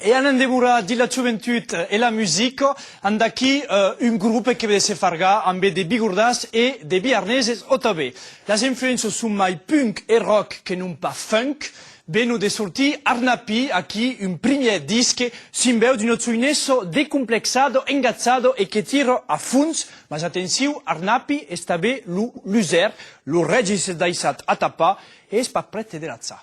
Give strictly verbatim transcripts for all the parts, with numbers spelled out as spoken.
E anam demorar dins la joventut e la musica, amb d'aquí, eh, un grop que ve de se fargar ambe de bigordans e de biarneses o tanben. Las influéncias son mai punk e rock que non pas funk. Venon de sortir Arnapi, aquí un primièr disc, s'imbèu d'una joinessa descomplexada, engatjada e que tira a fons. Mas atenciu, Arnapi es tanben lo luser, lo Regis es daissat atapar e es pas prèste de lachar.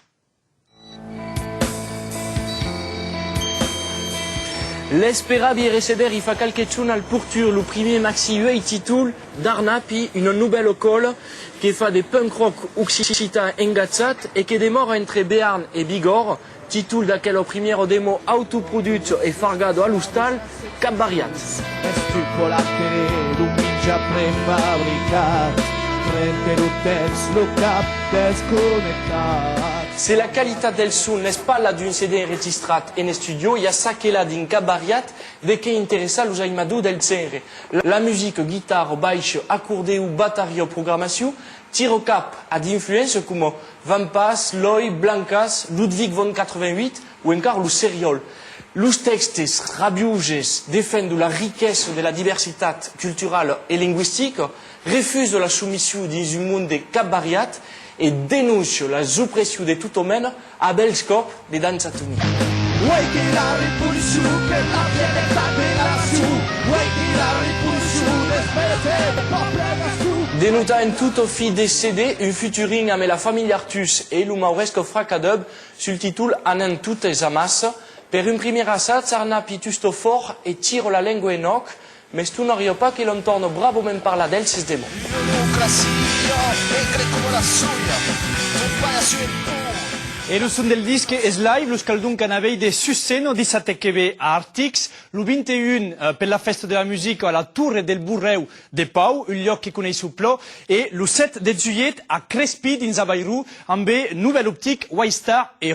L'esperavi recéder i fa qualque jorn al Portur lo primièr maxi uèit títol d'Arnapi, una novèla còla que fa de punk rock occitan engatjat e que demòra entre Bearn e Bigòrra, títol d'aquela primièra demo autoproducha e fargada a l'ostal, Cap Barriat. Es tu polat que d'un mitjà prefabricat, trenta lo temps lo cap desconnectat. Se la qualitat del son n'es pas la d'un C D enregistrat en estudio, i a çaquelà dins Cap Barriat de qué interessar los aimadors del genre. La musica, guitarra, baish, acordeu, bataria, programacion, tira cap a d'influéncias coma Van Pass, Loi, Blancas, Ludwig von quatre-vingt-huit o encara lo Seriòl. Los tèxtes rabioses defendon la riquesa de la diversitat culturala e lingüistica, refusan la somission dins un monde capvariat e denoncian las opressions de tota mena a bèls còps de dança tonic. Uèi que la revolucion per la fiertat de la nacion, uèi que la revolucion d'espèrit de pòble nacion. De notar en tota fin de C D un featuring amé la familha Artus e lo maurèsca Fracadub sul títol Anem totes amassa. Per un primièr assaig, Arnapi tusta fòrt e tira la lenga en òc, mès tornariá pas que l'entòrna bravament parlar del ses demòns. Democracia, negre coma la soia, ton palhaço en pur. E lo son del disc es live, los cal donc anar veire sus scèna dissabte que ve a Artix, lo vint-e-un, eh, per la fèsta de la musica a la Torre del Borrèu de Pau, un luòc que coneisson plan, e lo sèt de julhet a Crespin dins Avairon, ambe Nouvelle Optique, White Star e